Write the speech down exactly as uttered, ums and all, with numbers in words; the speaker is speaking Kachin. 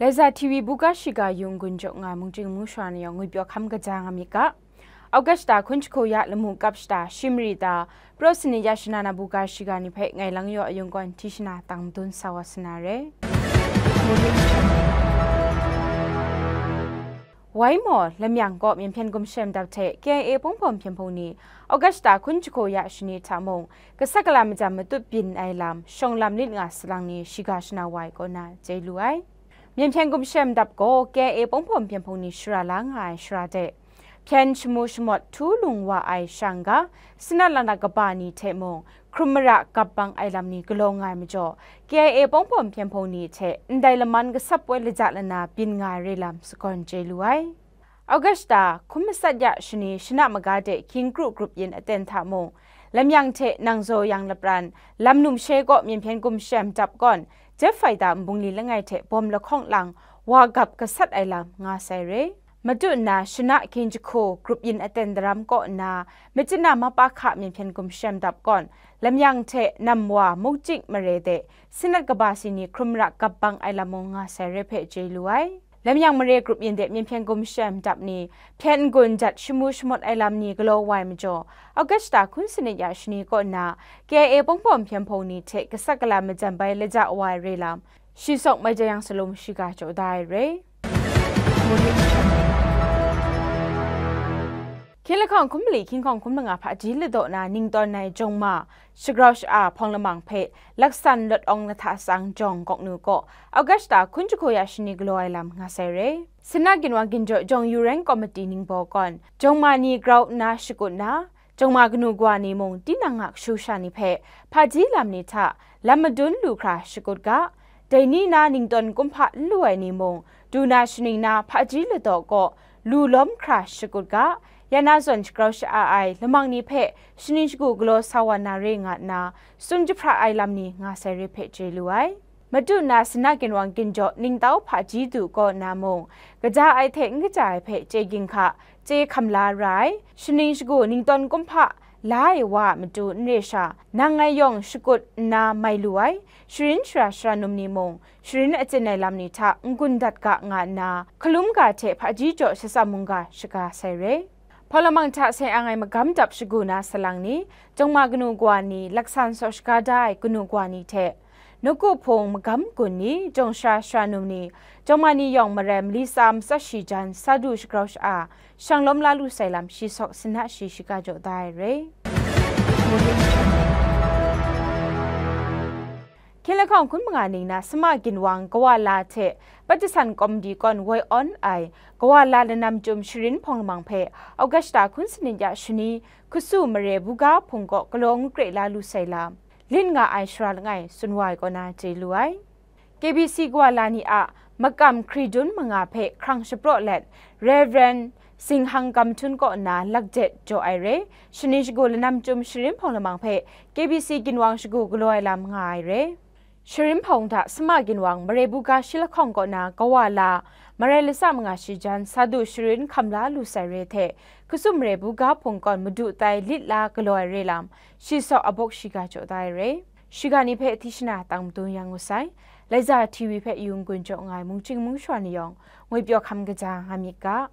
Laiza T V buga shiga yung gun jaw nga ai mungchying mungshwa ni yawng ngwipyaw hkam kaja nga myit ga. August da hkun jahku ya lamu kap shata shi mari ta, pro sanit ya shana na buga shiga ni hpe ngai lang yaw ayung kawn hti shana tang madun sa wa sana re. Wai maw, Lamyang kaw Myen Hpyen Gumshe Mdap hte K I A Pawngpawm Hpyen Hpung ni August da hkun jahku ya shani hta mung, kasak kala majan matut byin ai lam, shawng lam lit nga salang ni shiga shana wa ai kaw na chye lu ai. Myen Hpyen Gumshe Mdap gaw K I A Pawngpawm Hpyen Hpung ni shara la nga ai shara de, hpyen shamu shamawt htu lung wa ai shang ga, sanat lanak kaba ni hte mung, hkrum mara gap bang ai lam ni galaw nga ai majaw, K I A Pawngpawm Hpyen Hpung ni hte ndai laman gasap poi laja lana byin nga ai re lam sagawn chye lu ai. August da, hkun matsat ya shani shana maga de hkying kru grup yin aten hta mung, Lamyang hte Nangzaw Yang lapran, Lam Numshe kaw Myen Hpyen Gumshe Mdap kawn, Jet Fighter nbungli langai hte bawm lahkawng lang wa gap gasat ai lam nga sai re. Madu nna shana hkying jahku grup yin aten daram kaw nna, Myitkyina Mapakha Myen Hpyen Gumshe Mdap kawn, Lamyang hte Namwa Mukjik mare de, sanat kaba si ni hkrum mara gap bang ai lam mung nga sai re hpe chye lu ai. Lamyang mare grup yin de Myen Hpyen Gumshe Mdap ni hpyen n-gun jat shamu shamawt ai lam ni galaw wa ai majaw, August da hkun sanit ya shani kaw nna K I A Pawngpawm Hpyen Hpung ni hte kasak kala majan bai laja wa ai re lam, shi sawk mai jang yang salum shiga jaw da ai re. Hkying lahkawng hkun mali hkying hkawng hkun manga hpaji ladaw na ning tawn ai jawng ma, shagrau sha-a hpawng lamang hpe laksan lawt awng lahta sang jawng gawk nu kaw, August da hkun jahku ya shani galaw ai lam nga sai re. Sanat ginwang ginjaw jawng yu reng komiti ningbaw kawn, jawng ma ni grau nna shakut nna, jawng ma kanu kawa ni mung tinang a kashu sha ni hpe hpaji lam ni hta lam madun lu hkra shakut ga, dai ni na ning tawn kumhpa n lu ai ni mung, du na shaning na hpaji ladaw kaw lu lawm hkra shakut ga, ya na zawn shagrau sha-a ai lamang ni hpe shaning shagu galaw sa wa na re nga nna, sung jahpra ai lam ni nga sai re hpe chye lu ai. Madu na sanat ginwang ginjaw ningtau hpaji du kaw nna mung, kaja ai hte n kaja ai hpe chye ginhka, chye hkam la ra ai, shaning shagu ning tawn kumhpa la ai wa a matu n re sha, nang ngai yawng shakut nna mai lu ai, sharin shara shara num ni mung, sharin achyin ai lam ni hta n-gun dat ga nga nna, hkalum ga hte hpaji jaw shatsam mungga shaga sai re. Hpawng lamang hta sai ang ai magam dap shagu na salang ni, jawng ma kanu kawa ni, laksan sawk shaga da ai kanu kawa ni hte, nawku hpung magam gun ni, jawng shara shara num ni, jawng ma ni yawng marai mali tsa matsat shi jan sa du shagrau sha-a, shang lawm la lu sai lam shi sawk sin na shi shiga jaw da ai re. Hkying lahkawng hkun manga ning na Sama Ginwang Kawa La hte Padisan Komdi kawn woi awn ai Kawa La lanam chyum sharin hpawng lamang hpe Augusta hkun sanit ya shani Hkasu mare buga hpung kaw galaw ngut kre la lu sai lam, lit nga ai sara langai tsun wa ai kaw na chye lu ai. K B C Kawa La ni a makam hkridun manga hpe hkrang shapraw let, Rev. Singhang Kamhtun kaw nna lakjet jaw ai re, shaning shagu lanam chyum sharin hpawng lamang hpe K B C ginwang shagu galaw ai lam nga ai re. Sharin hpawng hta Sama ginwang mare buga shi lahkawng kaw na Kawa La, marai latsa manga shi jan sa du sharin hkam la lu sai re hte, Hkasu mare buga hpung kawn madu tai lit la galaw ai re lam, shi sawk abawk shiga jaw da ai re. Shiga ni hpe hti shana tang madun yang ngut sai. Laiza T V hpe yu n-gun jaw nga ai mungchying mungshawa ni yawng, ngwipyaw hkam kaja nga myit ga.